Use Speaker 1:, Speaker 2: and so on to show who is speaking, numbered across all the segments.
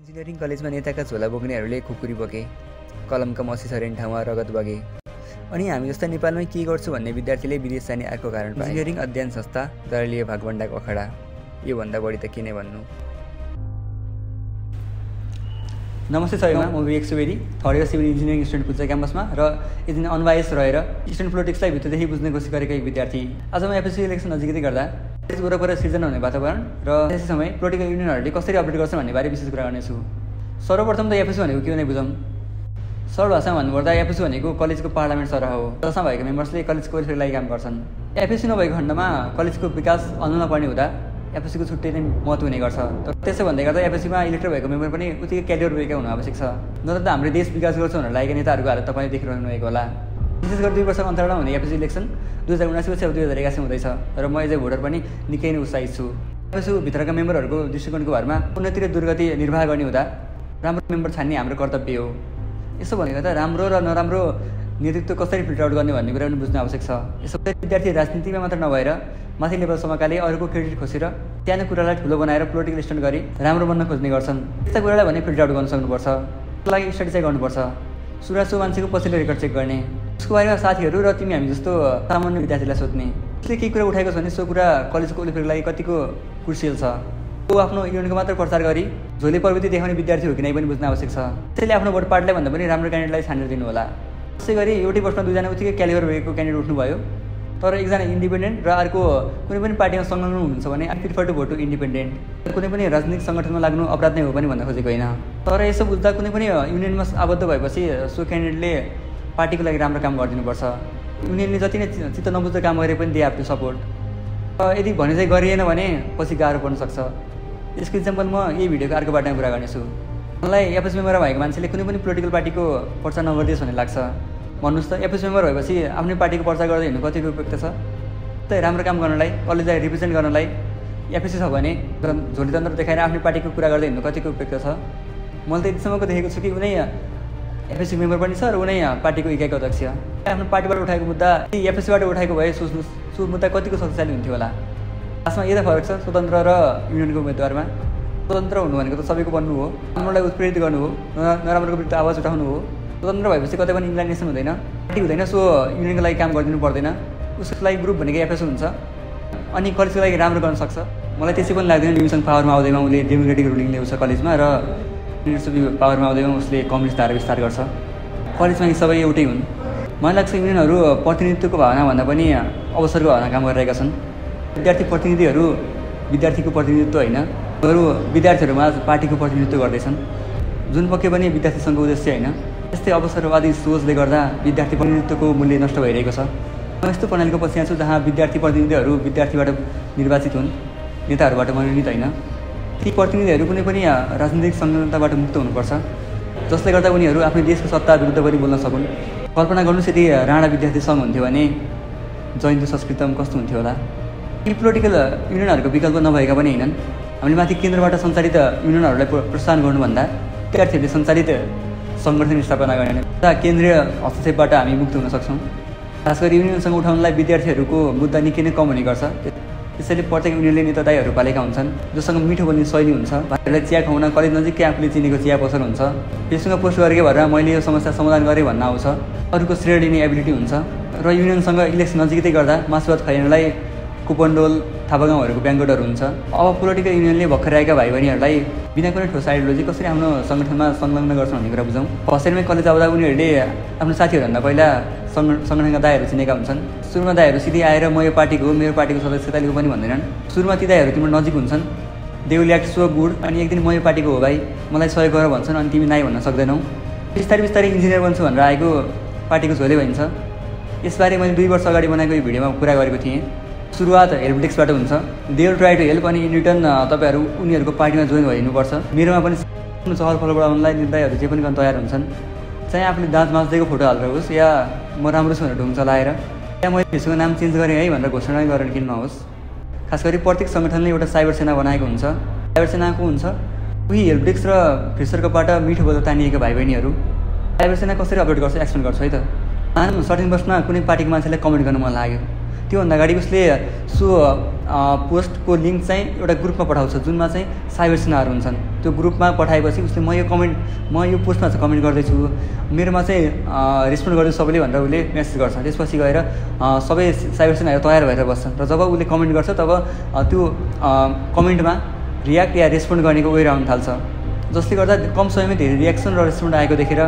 Speaker 1: Engineering कलेजमा नेताका झोला बोक्नेहरूले खुकुरी बोके, कलमका मसी छरिने ठाउँमा रगत बगे। अनि हामी जस्ता नेपालमै के गर्छु भन्ने विद्यार्थीले विदेश जाने अर्को कारण पाए। इन्जिनियरिङ अध्ययन संस्था दलीय भागभण्डाको अखडा, योभन्दा बढी त के नै भन्नु। नमस्ते सबैमा, म Vivek Subedi, third year civil engineering student Pulchowk क्याम्पसमा र एकजना अनबायस रहेर स्टुडेन्ट पोलिटिक्सलाई भित्रदेखि बुझ्ने कोसिस गरेको एक विद्यार्थी। आज म एफएससी इलेक्सन नजिकै गर्दा देश वरपर सिर्जना हुने वातावरण र त्यसै समय पोलिटिकल युनियनहरूले कसरी अपडेट गर्छन् भन्ने बारे विशेष कुरा गर्नेछु। सर्वप्रथम त एफएससी भनेको के नै बुझौँ। सरल भाषामा भन्नुपर्दा एफएससी भनेको कलेजको पार्लियामेन्ट सरह हो, जसमा भएका मेम्बर्सले कलेजको वेलफेयरको लागि काम गर्छन्। एफएससी नभएको खण्डमा कलेजको विकास अनुमा पर्ने हुँदा एफएससीको छुट्टै नै महत्त्व हुने गर्छ। तर त्यसो भन्दै गर्दा एफएससीमा इलेक्टेड भएको मेम्बर पनि उत्तिकै क्यालिबर भएका हुनु आवश्यक छ। नत्र त हाम्रो देश विकास गर्छ भनेर लागेका नेताहरूको हालत तपाईँले देखिरहनु भएको होला। विशेष गरी 2 वर्ष अन्तरालमा हुने एफएससी इलेक्सन 2079 पछि 2081 हुँदैछ र म एज ए भोटर पनि निकै नै उत्साहित छु। एफएससी भित्रका मेम्बरहरूको दृष्टिकोणको भरमा उन्नति र दुर्गति निर्वाह गर्ने हुँदा राम्रो मेम्बर छान्ने हाम्रो कर्तव्य हो। यसो भनेको त राम्रो र नराम्रो नेतृत्व कसरी फिल्टर आउट गर्ने भन्ने कुरा पनि बुझ्नु आवश्यक छ। यसो विद्यार्थी राजनीतिमा मात्र नभएर माथि लेभलसम्मकाले अरूको क्रेडिट खोसेर सानो कुरालाई ठुलो बनाएर पोलिटिकल स्टन्ट गरी राम्रो बन्न खोज्ने गर्छन्। त्यस्ता कुरालाई भने फिल्टर आउट गर्न सक्नुपर्छ। त्यसको लागि स्टडी चाहिँ गर्नुपर्छ। सुरु सो मान्छेको पछिल्लो रेकर्ड चेक गर्ने, उसको बारेमा साथीहरू र तिमी हामी जस्तो सामान्य विद्यार्थीलाई सोध्ने। उसले केही कुरा उठाएको छ भने सो कुरा कलेजको वेलफेयरको लागि कतिको क्रुसियल छ। ऊ आफ्नो युनियनको मात्र प्रचार गरी झोले प्रवृत्ति देखाउने विद्यार्थी हो कि नै पनि बुझ्न आवश्यक छ। त्यसैले आफ्नो भोट पार्टीलाई भन्दा पनि राम्रो क्यान्डिडेटलाई छानेर दिनु होला। त्यसै गरी एउटै वर्षमा 2 जना उत्तिकै क्यालिबर भएको क्यान्डिडेट उठ्नुभयो, तर एकजना इन्डिपेन्डेन्ट र अर्को कुनै पनि पार्टीमा संलग्न हुनुहुन्छ भने I prefer to vote to independent. कुनै पनि राजनीतिक सङ्गठनमा लाग्नु अपराध नै हो पनि भन्न खोजेको होइन। तर यसो बुझ्दा कुनै पनि युनियनमा आबद्ध भएपछि सो क्यान्डिडेटले पार्टीको लागि राम्रो काम गरिदिनुपर्छ। युनियनले जति नै चित्त नबुझ्दो काम गरे पनि दे हेभ टु सपोर्ट। यदि भने चाहिँ गरिएन भने पछि गाह्रो पर्न सक्छ। यसको इक्जाम्पल म यही भिडियोको अर्को बाटोमा कुरा गर्नेछु। मलाई एफएससी मेम्बर भएको मान्छेले कुनै पनि पोलिटिकल पार्टीको प्रचार नगरिदियोस् भन्ने लाग्छ। भन्नुहोस् त, एफएससी मेम्बर भएपछि आफ्नै पार्टीको प्रचार गर्दै हिँड्नु कतिको उपयुक्त छ? त राम्रो काम गर्नलाई, कलेजलाई रिप्रेजेन्ट गर्नलाई एफएससी छ भने झोलीतन्त्र देखाएर आफ्नै पार्टीको कुरा गर्दै हिँड्नु कतिको उपयुक्त छ? मैले त यतिसम्मको देखेको छु कि उनै एफएससी मेम्बर पनि छ र उनै पार्टीको इकाइको अध्यक्ष। आफ्नो पार्टीबाट उठाएको मुद्दा एफएससीबाट उठाएको भए सोच्नुहोस् सो मुद्दा कतिको शक्तिशाली हुन्थ्यो होला। खासमा यता फरक छ स्वतन्त्र र युनियनको उम्मेदवारमा। स्वतन्त्र हुनु भनेको त सबैको बन्नु हो, राम्रोलाई उत्प्रेरित गर्नु हो, नराम्रोको विरुद्ध आवाज उठाउनु हो। स्वतन्त्र भएपछि कतै पनि इन्क्लाइनेसन हुँदैन, पार्टी हुँदैन, सो युनियनको लागि काम गरिदिनु पर्दैन। उसको लागि ग्रुप भनेको एफएससी हुन्छ अनि कलेजको लागि राम्रो गर्न सक्छ। मलाई त्यसै पनि लाग्दैन युनियनसँग पावरमा आउँदैमा उसले डेमोक्रेटिक रुलिङ ल्याउँछ कलेजमा र युनियनसँग पावरमा आउँदैमा उसले कम्युनिस्ट धारा विस्तार गर्छ। कलेजमा यी सबै एउटै हुन्। मलाई लाग्छ युनियनहरू प्रतिनिधित्वको भावना भन्दा पनि अवसरको भावना काम गरिरहेका छन्। विद्यार्थी प्रतिनिधिहरू विद्यार्थीको प्रतिनिधित्व होइन, अरू विद्यार्थीहरूमा पार्टीको प्रतिनिधित्व गर्दैछन्, जुन पक्कै पनि विद्यार्थी सङ्घको उद्देश्य होइन। यस्तै अवसरवादी सोचले गर्दा विद्यार्थी प्रतिनिधित्वको मूल्य नष्ट भइरहेको छ। म यस्तो प्रणालीको पछिया छु जहाँ विद्यार्थी प्रतिनिधिहरू विद्यार्थीबाट निर्वाचित हुन्, नेताहरूबाट मनोनित होइन। ती प्रतिनिधिहरू कुनै पनि राजनीतिक संलग्नताबाट मुक्त हुनुपर्छ, जसले गर्दा उनीहरू आफ्नो देशको सत्ता विरुद्ध पनि बोल्न सकुन्। कल्पना गर्नुहोस् यदि राणा विद्यार्थी सङ्घ हुन्थ्यो भने जयन्तु संस्कृतम कस्तो हुन्थ्यो होला। यी पोलिटिकल युनियनहरूको विकल्प नभएका पनि होइनन्। हामीले माथि केन्द्रबाट सञ्चालित युनियनहरूलाई प्रोत्साहन गर्नुभन्दा विद्यार्थीहरूले सञ्चालित सङ्गठन स्थापना गर्ने केन्द्रीय हस्तक्षेपबाट हामी मुक्त हुन सक्छौँ। खास गरी युनियनसँग उठाउनलाई विद्यार्थीहरूको मुद्दा निकै नै कम हुने गर्छ। त्यसैले प्रत्येक युनियनले नेता दाइहरू पालेका हुन्छन् जोसँग मिठो बोल्ने शैली हुन्छ। भाइहरूलाई चिया खुवाउन कलेज नजिकै आफूले चिनेको चिया पसल हुन्छ, त्यससँग पोस्ट गरेकै भएर मैले यो समस्या समाधान गरेँ भन्न आउँछ। अरूको श्रेय लिने एबिलिटी हुन्छ र युनियनसँग इलेक्सन नजिकै गर्दा मासुभात खुवाइनलाई कुपनडोल थापागाउँहरूको ब्याङ्कटहरू हुन्छ। अब पोलिटिकल युनियनले भर्खर आएका भाइ बहिनीहरूलाई बिना कुनै ठोस आइडियोलोजी कसरी आफ्नो सङ्गठनमा संलग्न गर्छ भन्ने कुरा बुझौँ। फर्स्टमै कलेज आउँदा उनीहरूले आफ्नो साथीहरूभन्दा पहिला सङ्गठनका दाइहरू चिनेका हुन्छन्। सुरुमा दाइहरू सिधै आएर म यो पार्टीको हो, मेरो पार्टीको सदस्यता लिएको पनि भन्दैनन्। सुरुमा ती दाइहरू तिम्रो नजिक हुन्छन्, they will act so good, अनि एक दिन म यो पार्टीको हो भाइ, मलाई सहयोग गर भन्छन्, अनि तिमी नाइ भन्न सक्दैनौ। बिस्तारै बिस्तारै इन्जिनियर बन्छु भनेर आएको पार्टीको झोले भइन्छ। यसबारे मैले 2 वर्ष अगाडि बनाएको यो भिडियोमा कुरा गरेको थिएँ। सुरुवात हेल्प डेस्कबाट हुन्छ, they will try to help, अनि इन रिटर्न तपाईँहरू उनीहरूको पार्टीमा जोइन भइदिनुपर्छ। मेरोमा पनि चहल पहल बढाउनलाई निर्णयहरू जे पनि गर्न तयार हुन्छन्। चाहे आफूले दाँत माझ्दैको फोटो हालेर होस् या म राम्रो छु भनेर ढुङ चलाएर या मैले फेसको नाम चेन्ज गरेँ है भनेर घोषणा गरेर किन नहोस्। खास गरी प्रत्येक सङ्गठनले एउटा साइबर सेना बनाएको हुन्छ। साइबर सेनाको हुन्छ उही हेल्प डेस्क र फेसबुकबाट मिठो बोल्दा तानिएका भाइ बहिनीहरू। साइबर सेना कसरी अपडेट गर्छ एक्सप्लेन गर्छु है त। सर्टिन बसमा कुनै पार्टीको मान्छेलाई कमेन्ट गर्न मन लाग्यो, त्योभन्दा अगाडि उसले सो पोस्टको लिङ्क चाहिँ एउटा ग्रुपमा पठाउँछ जुनमा चाहिँ साइबर सेनाहरू हुन्छन्। त्यो ग्रुपमा पठाएपछि उसले म यो पोस्टमा चाहिँ कमेन्ट गर्दैछु, मेरोमा चाहिँ रेस्पोन्ड गर्दैछु सबैले भनेर उसले मेसेज गर्छ। त्यसपछि गएर सबै साइबर सेनाहरू तयार भएर बस्छन् र जब उसले कमेन्ट गर्छ तब त्यो कमेन्टमा रियाक्ट या रेस्पोन्ड गरेको वेयर आउन थाल्छ, जसले गर्दा कम समयमै धेरै रियाक्सन र रेस्पोन्ड आएको देखेर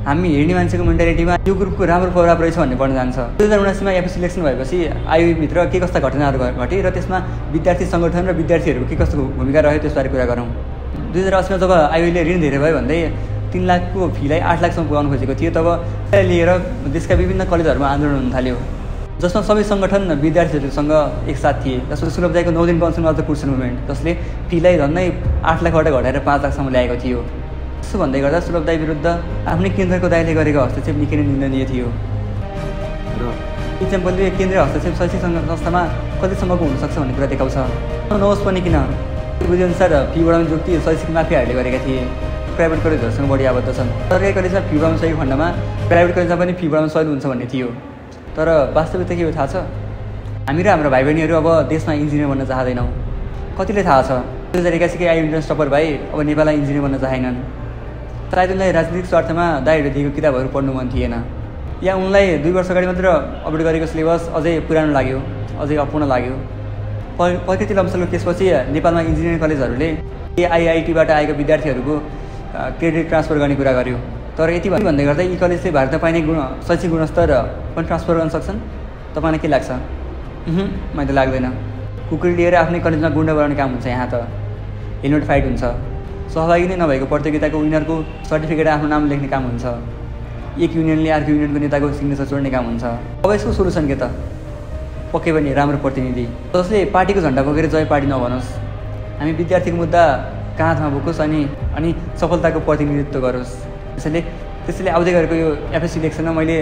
Speaker 1: हामी हेर्ने मान्छेको मेन्टालिटीमा यो ग्रुपको राम्रो प्रभाव रहेछ भन्ने बढ्न जान्छ। 2079मा एफएस सिलेक्सन भएपछि आइओभित्र के कस्ता घटनाहरू घटे र त्यसमा विद्यार्थी सङ्गठन र विद्यार्थीहरूको के कस्तो भूमिका रह्यो त्यसबारे कुरा गरौँ। 2080मा जब आइओले ऋण धेरै भयो भन्दै 3 लाखको फीलाई 8 लाखसम्म पुगाउनु खोजेको थियो, तब त्यसलाई लिएर देशका विभिन्न कलेजहरूमा आन्दोलन हुन थाल्यो, जसमा सबै सङ्गठन विद्यार्थीहरूसँग एकसाथ थिए। जसमा सुलभदायको 9 दिन कन्सर्न अफ द कुर्सन मुभमेन्ट, जसले फीलाई झन्डै 8 लाखबाट घटाएर 5 लाखसम्म ल्याएको थियो। त्यसो भन्दै गर्दा सुलभदाय विरुद्ध आफ्नै केन्द्रको दाइले गरेको हस्तक्षेप निकै नै निन्दनीय थियो र इक्जाम्पलले केन्द्रीय हस्तक्षेप शैक्षिक संस्थामा कतिसम्मको हुनसक्छ भन्ने कुरा देखाउँछ। नहोस् पनि किन, बुझेअनुसार फी बढाउने जुक्ति शैक्षिक माफियाहरूले गरेका थिए, प्राइभेट कलेजहरूसँग बढी आबद्ध छन्। सरकारी कलेजमा फी बढाउन सकेको खण्डमा प्राइभेट कलेजमा पनि फी बढाउन सजिलो हुन्छ भन्ने थियो। तर वास्तविकता के हो थाहा छ? हामी र हाम्रो भाइ बहिनीहरू अब देशमा इन्जिनियर बन्न चाहँदैनौँ। कतिले थाहा छ 2081 आइओ इन्ट्रान्स टपर भाइ अब नेपाललाई इन्जिनियर बन्न चाहेनन्। सायद उनलाई राजनीतिक स्वार्थमा दाइहरूले दिएको किताबहरू पढ्नु मन थिएन, या उनलाई 2 वर्ष अगाडि मात्र अपडेट गरेको सिलेबस अझै पुरानो लाग्यो, अझै अपूर्ण लाग्यो। प्रकृति लम्सलको केसपछि नेपालमा इन्जिनियरिङ कलेजहरूले आइआइटीबाट आएको विद्यार्थीहरूको क्रेडिट ट्रान्सफर गर्ने कुरा गर्यो। तर यति भन्दै गर्दा यी कलेजले भारतमा पाइने शैक्षिक गुणस्तर पनि ट्रान्सफर गर्न सक्छन्? तपाईँलाई के लाग्छ? मलाई त लाग्दैन। कुकुर लिएर आफ्नै कलेजमा गुन्डा बनाउने काम हुन्छ। यहाँ त हेलमेट फाइट हुन्छ, सहभागी नै नभएको प्रतियोगिताको विनरको सर्टिफिकेट आफ्नो नाम लेख्ने काम हुन्छ, एक युनियनले अर्को युनियनको नेताको सिग्नेचर जोड्ने काम हुन्छ। अब यसको सोल्युसन के त? पक्कै पनि राम्रो प्रतिनिधि जसले पार्टीको झन्डा बोकेर जय पार्टी नभनोस्, हामी विद्यार्थीको मुद्दा काँधमा बोकोस् अनि सफलताको प्रतिनिधित्व गरोस्। त्यसैले आउँदै गरेको यो एफएस सिलेक्सनमा मैले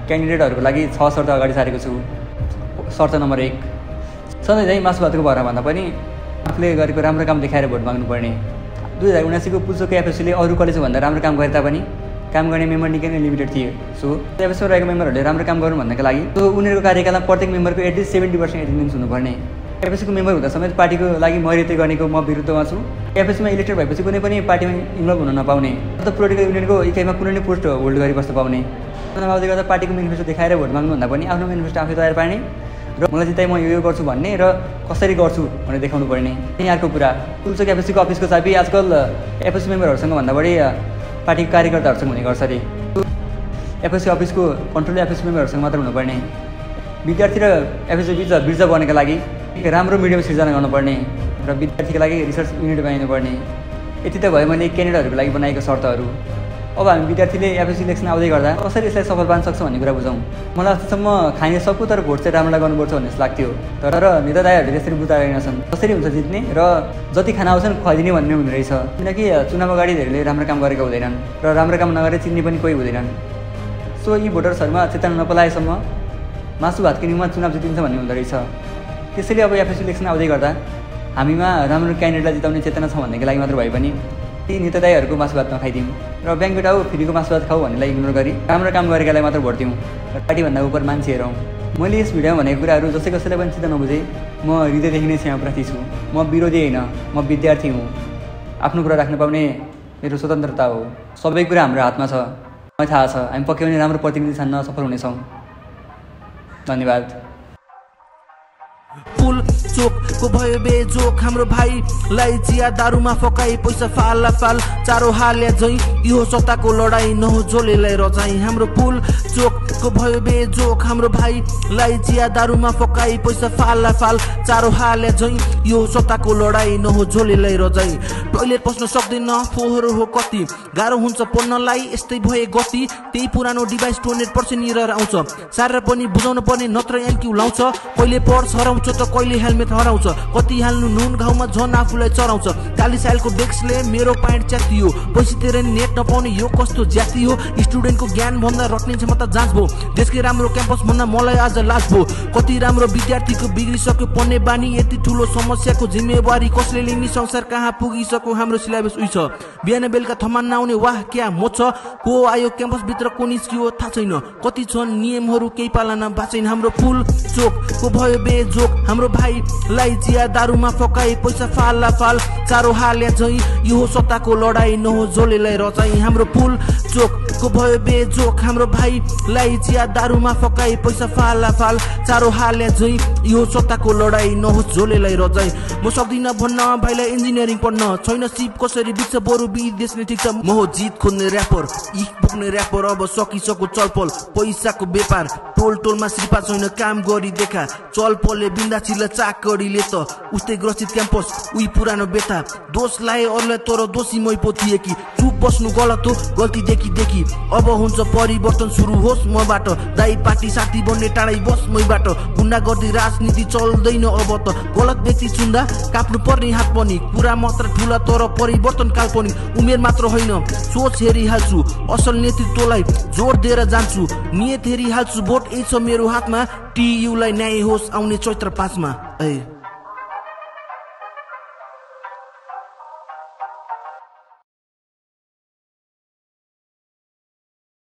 Speaker 1: क्यान्डिडेटहरूको लागि 6 शर्त अगाडि सारेको छु। शर्त नम्बर 1, सधैँ चाहिँ मासु भातको भरमा भन्दा पनि आफूले गरेको राम्रो काम देखाएर भोट माग्नुपर्ने। 2079को पुल्चोकको एफएससीले अरू कलेजभन्दा राम्रो काम गरे तापनि काम गर्ने मेम्बर निकै नै लिमिटेड थिए। सो एफएससीमा रहेको मेम्बरहरूले राम्रो काम गर्नु भन्नको लागि उनीहरूको कार्यकालमा प्रत्येक मेम्बरको एटलिस्ट 70% एटेन्डेन्स हुनुपर्ने। एफएससीको मेम्बर हुँदा समेत पार्टीको लागि मर्यादा गर्नेको म विरुद्धमा छु। एफएससीमा इलेक्टेड भएपछि कुनै पनि पार्टीमा इन्भल्भ हुन नपाउने, त पोलिटिकल युनियनको इकाइमा कुनै नै पोस्ट होल्ड गरिबस्न पाउने। नभए गर्दा पार्टीको मेनिफेस्टो देखाएर भोट माग्नुभन्दा पनि आफ्नो मेनिफेस्टो आफै तयार पार्ने र मलाई जिताइ म यो गर्छु भन्ने र कसरी गर्छु भनेर देखाउनु पर्ने। यहाँको कुरा पुल्चोक एफएससीको अफिसको चाबी आजकल एफएससी मेम्बरहरूसँग भन्दा बढी पार्टीको कार्यकर्ताहरूसँग हुने गर्छ अरे। एफएससी अफिसको कन्ट्रोल एफएससी मेम्बरहरूसँग मात्र हुनुपर्ने। विद्यार्थी र एफएससी बिच ब्रिज बनेको लागि राम्रो मिडियम सिर्जना गर्नुपर्ने र विद्यार्थीको लागि रिसर्च युनिट बनाइनुपर्ने। यति त भयो मैले क्यान्डिडेटहरूको लागि बनाएको शर्तहरू। अब हामी विद्यार्थीले एफएससी इलेक्सन आउँदै गर्दा कसरी यसलाई सफल पार्न सक्छ भन्ने कुरा बुझौँ। मलाई आजसम्म खाने सक्छु तर भोट चाहिँ राम्रोलाई गर्नुपर्छ भन्ने लाग्थ्यो। तर नेता दाइहरूले त्यसरी बुझाएनछन्। कसरी हुन्छ जित्ने र जति खाना आउँछन् खुवाइदिने भन्ने हुँदो रहेछ। किनकि चुनाव अगाडि धेरैले राम्रो काम गरेका हुँदैनन् र राम्रो काम नगरे चिन्ने पनि कोही हुँदैनन्। सो यी भोटर्सहरूमा चेतना नपलाएसम्म मासु भात किनेमा चुनाव जितिन्छ भन्ने हुँदो रहेछ। त्यसैले अब एफएससी इलेक्सन आउँदै गर्दा हामीमा राम्रो क्यान्डिडेटलाई जिताउने चेतना छ भन्नेको लागि मात्र भए पनि ती नेता दाइहरूको मासु भात नखाइदिउँ र ब्याङ्कबाट आऊ फ्रीको मासु भात खाऊ भन्नेलाई इग्नोर गरी राम्रो काम गरेकालाई मात्र भोट दिउँ र पार्टीभन्दा उपर मान्छे हेरौँ। मैले यस भिडियोमा भनेको कुराहरू जसै कसैलाई पनि चित्त नबुझे म हृदयदेखि नै क्षमाप्रार्थी छु। म विरोधी होइन, म विद्यार्थी हुँ। आफ्नो कुरा राख्न पाउने मेरो स्वतन्त्रता हो। सबै कुरा हाम्रो हातमा छ। मलाई थाहा छ हामी पक्कै पनि राम्रो प्रतिनिधि छान्न सफल हुनेछौँ। धन्यवाद।
Speaker 2: पुल चोकको भयो बेजोक हाम्रो भाइलाई चिया दारूमा फकाई पैसा फाल चारो हाल्या झै यो सत्ताको लडाई नहो जोलेलाई रजाई। हाम्रो पुल चोकको भयो बेजोक हाम्रो भाइलाई चिया दारूमा फकाई पैसा फाल चारो हाल्या झै यो सत्ताको लडाई नहो जोलेलाई रजाई। टोइलेट पस्न सक्दैन फोहोर हो कति गाह्रो हुन्छ पढ्नलाई यस्तै भए गति। त्यही पुरानो डिभाइस 200% एरर आउँछ सारेर पनि बुझाउन पर्ने नत्र एनक्यू लाउँछ। कहिले पर्स हराउँछ त कहिले हेलमेट हराउँछ। कति हाल्नु नुन घाउमा झन् आफूलाई चराउँछ। 40 सालको डेस्कले मेरो प्यान्ट च्यातियो पैसा तिरेर नेट नपाउने यो कस्तो जाति हो। स्टुडेन्टको ज्ञान भन्दा रट्ने क्षमता जाँच भयो। देशकै राम्रो क्याम्पस भन्दा मलाई आज लाज भयो। कति राम्रो विद्यार्थीको बिग्रिसक्यो पढ्ने बानी। यति ठुलो समस्याको जिम्मेवारी कसले लिने संसार कहाँ पुगिसक्यो। वर्षको हाम्रो सिलेबस उही छ। बिहान बेलुका थमान नआउने वाह क्या मोच को आयो क्याम्पस भित्र को निस्कियो थाहा छैन। कति छन् नियमहरू केही पालन बाँचेन। हाम्रो पुल चोक को भयो बेजोक हाम्रो भाइलाई चिया दारूमा फकाई पैसा फाला फाल चारो हाल्या झै यो सत्ताको लडाई नहो जोलेलाई रचाई। हाम्रो पुल चोक को भयो बेजोक हाम्रो भाइलाई चिया दारूमा फकाई पैसा फाला फाल चारो हाल्या झै यो सत्ताको लडाई नहो जोलेलाई रचाई। म सक्दिन भन्न भाइलाई इन्जिनियरिङ पढ्न छैन सिप कसरी बित्छ बरु विदेश नै ठिक छ। म हो जित खोज्ने र्यापर इख बोक्ने र्यापर अब सकिसक्यो चलपल पैसाको व्यापार टोल टोलमा श्रीपा छैन काम गरी देखा चलपलले बिन्दा चिल्ला चाकरीले त उस्तै ग्रसित क्याम्पस उही पुरानो बेथा दोष लाए अरूलाई तर दोषी मै पो थिए कि चुप बस्नु गलत हो गल्ती देखि अब हुन्छ परिवर्तन सुरु होस् मबाट दाइ पार्टी साथी बन्ने टाढै बस मैबाट गुन्डा गर्दै राजनीति चल्दैन अब त गलत व्यक्ति चुन्दा काप्नु पर्ने हात पनि कुरा मात्र ठुला तर परिवर्तन काल्पनिक उमेर मात्र होइन सोच हेरिहाल्छु असल नेतृत्वलाई जोड दिएर जान्छु नियत हेरिहाल्छु भोट यही छ मेरो हातमा टियुलाई न्याय होस् आउने चैत्र 5 मा।